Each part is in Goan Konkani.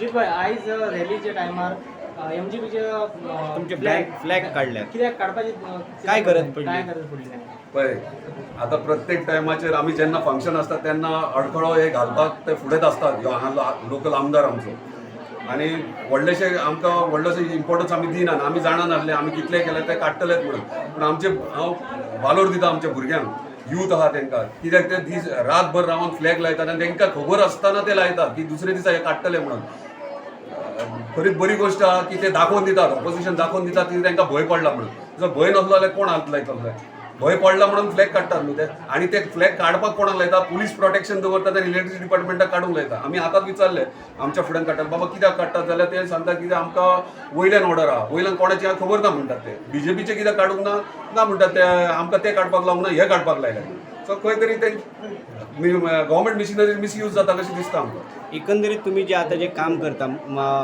जीत भाई, आयज रॅलीच्या टायमार एमजीपीचे तुमचे फ्लॅग काडल्यात. कित्याक काडपाची काय गरज पडली? काय गरज पडली नाही? पळय, आतां प्रत्येक टायमाचेर आमी जेन्ना फंक्शन आसता तेन्ना अडखळो हे घालपाक ते फुडेंच आसतात. ह्यो हांगा लोकल आमदार आमचो आनी व्हडलेशे आमकां व्हडलोसो इम्पोर्टन्स आमी दिनात. आमी जाणा नासले आमी कितले केले ते काडटलेच म्हणून. पूण आमचे हांव वालोर दिता आमच्या भुरग्यांक, यूथ आहा तांकां, कित्याक ते दीस रातभर रावन फ्लॅग लायतात आनी तांकां खबर आसतना ते लायतात की दुसरे दिसा हे काडटले म्हणून. खरीच बरी गोश्ट आहा की ते दाखोवन दितात, ऑपोजिशन दाखोवन दितात की तांकां भंय पडला म्हणून. जर भंय नासलो जाल्यार कोण हात लायतलो? भंय पडला म्हणून फ्लॅग काडटात न्हू ते. आनी ते फ्लॅग काडपाक कोणाक लायता? पुलीस प्रोटेक्शन दवरतात आनी इलेक्ट्रिसिटी डिपार्टमेंटाक काडूंक लायता. आमी आतांच विचारले, आमच्या फुड्यान काडटात बाबा कित्याक काडटात जाल्यार ते सांगता कित्याक आमकां वयल्यान ऑर्डर आहा. वयल्यान कोणाची आहा खबर ना म्हणटात ते. बीजेपीचे कित्याक काडूंक ना ना म्हणटात ते, आमकां ते काडपाक लावंक ना, हे काडपाक लायले. सो खंय तरी ते गव्हर्मेंट मिशिनरी मिसयूज जाता कशें दिसता आमकां. एकंदरीत तुमी जे आतां जे काम करता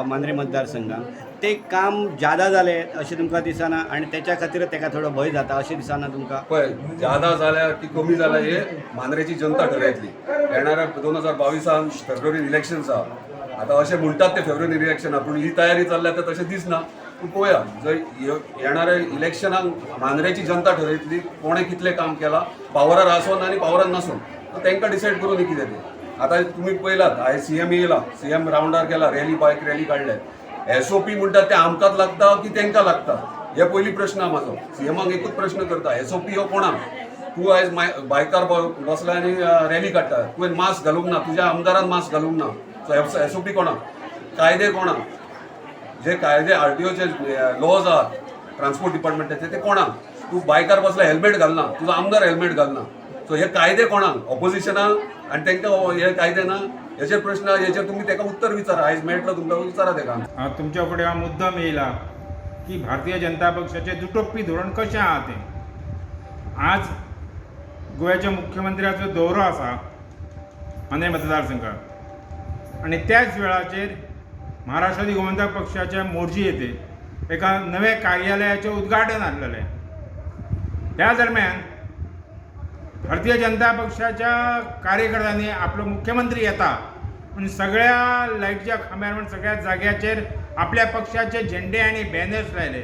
मांद्रे मतदारसंघात, ते काम जादा जालें अशें तुमकां दिसना आनी तेच्या खातीर तेका थोडो भंय जाता अशें दिसना तुमकां? पळय, जादा जाल्या की कमी जाल्या हे मांद्रेची जनता ठरयतली. येणाऱ्या 2022 फेब्रुवारीन इलेक्शन्स आहा. आतां अशें म्हणटात ते फेब्रुवारीन इलेक्शन आहा, पूण ही तयारी चल्ल्या ते तशें दिसना. पूण पळोवया, जर येणाऱ्या इलेक्शनाक मांद्रेची जनता ठरयतली कोणें कितलें काम केलां, पावरार आसोन आनी पावरार नासून. तांकां डिसायड करून कितें तें. आतां तुमी पळयलात, आयज सीएम येयला, सीएम रावंडार गेला, रॅली, बायक रॅली काडले. एसओपी म्हणटात ते आमकांच लागता की तांकां लागता, हे पयली प्रश्न आहा म्हाजो. सीएमाक एकूच प्रश्न करता, एसओपी हो कोणाक? तूं आयज बायकार बसला आनी रॅली काडटा, तुवें मास्क घालूंक ना, तुज्या आमदारान मास्क घालूंक ना. सो एसओपी कोणाक? कायदे कोणाक? जे कायदे आरटीओचे लॉज आहात ट्रान्सपोर्ट डिपार्टमेंटाचे ते कोणाक? तूं बायकार बसला, हेल्मेट घालना, तुजो आमदार हेल्मेट घालना. सो हे कायदे कोणाक? ऑपोजिशनाक? आनी तांकां हे कायदे ना? हेचेर प्रश्न, हेचेर तुमी ताका उत्तर विचारा. आयज मेळटलो तुमकां, विचारा ताका. हांव तुमच्या फुडें हांव मुद्दम येयला की भारतीय जनता पक्षाचें दुटप्पी धोरण कशें आहा तें. आज गोव्याच्या मुख्यमंत्र्याचो दौरो आसा मांद्रें मतदारसंघात आनी त्याच वेळाचेर महाराष्ट्रवादी गोमंतक पक्षाच्या मोरजी येथे एका नव्या कार्यालयाचें उद्घाटन आसलेलें. ह्या दरम्यान भारतीय जनता पक्षाच्या कार्यकर्त्यांनी आपलो मुख्यमंत्री येता म्हूण सगळ्या लायटीच्या खांब्यार म्हण सगळ्या जाग्याचेर आपल्या पक्षाचे झेंडे आनी बॅनर्स लायले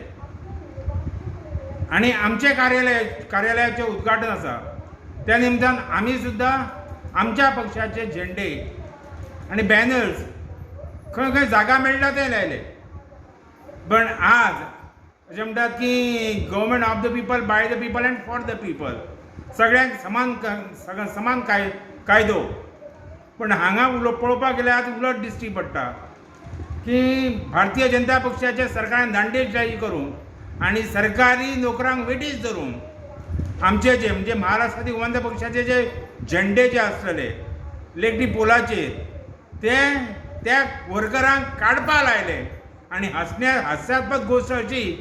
आनी आमचें कार्यालयाचें उद्घाटन आसा त्या निमतान आमी सुद्दां आमच्या पक्षाचे झेंडे आनी बॅनर्स खंय खंय जागा मेळटा ते लायले. पण आज अशें म्हणटात की government of the people, by the people and for the people, सगळ्यांक समान, सगळ्यांक समान कायदो. पण हांगा पळोवपाक गेल्यार आज उलट दिश्टी पडटा की भारतीय जनता पक्षाच्या सरकारान दांडेशाही करून आनी सरकारी नोकरांक वेठीस धरून आमचे जे म्हणजे महाराष्ट्रातील गोमंतक पक्षाचे जे झेंडे जे आसतले इलेक्ट्रीक पोलाचेर ते त्या वर्करांक काडपा लायले. आनी हास्यास्पद गोश्ट अशी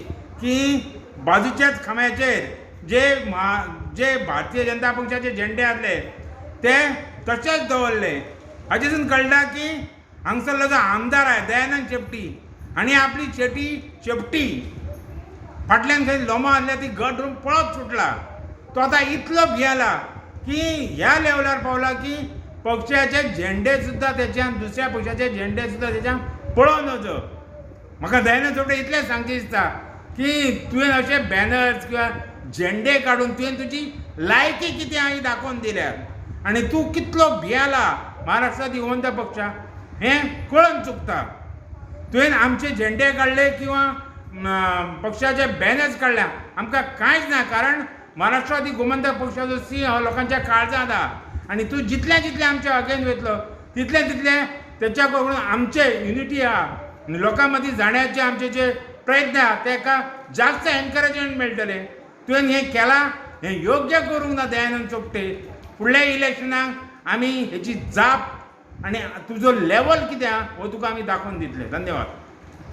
की बाजूच्याच खांब्याचेर जे भारतीय जनता पक्षाचे झेंडे आसले ते तशेच दवरले. हाचेसून कळटा की हांगसरलो जो आमदार आहा दयानंद शेट्टी आनी आपली शेपटी फाटल्यान खंय लोमा आसल्या ती घट धरून पळत सुटला. तो आतां इतलो भियेला की ह्या लेवलार पावला की पक्षाचे झेंडे सुद्दां तेच्यान, दुसऱ्या पक्षाचे झेंडे सुद्दां तेच्यान पळोवं नजो. म्हाका दयानंद शेट्टी इतलें सांगचें दिसता की तुवें अशे बॅनर्स किंवा झेंडे काडून तुवें तुजी लायकी कितें आहा ही दाखोवन दिल्या आनी तूं कितलो भियेला महाराष्ट्रांत गोमंतक पक्षा हें कळोन चुकता. तुवें आमचे झेंडे काडले किंवा पक्षाचे बॅनर्स काडल्या आमकां कांयच ना, कारण महाराष्ट्रवादी गोमंतक पक्षाचो सिंह हो लोकांच्या काळजांत आहा आनी तूं जितलें जितलें आमच्या अगेन वयतलो तितलें तितलें तेच्या कडून आमचे युनिटी आहा आनी लोकां मदीं जाण्याचे आमचे जे प्रयत्न आहा तेका जास्त एनकरेजमेंट मेळटलें. तुवें हें केलां हें योग्य करूंक ना दयानंद सोपटे. फुडल्या इलेक्शनाक आमी हेची जाप आनी तुजो लेवल कितें आहा हो तुका आमी दाखोवन दितले. धन्यवाद.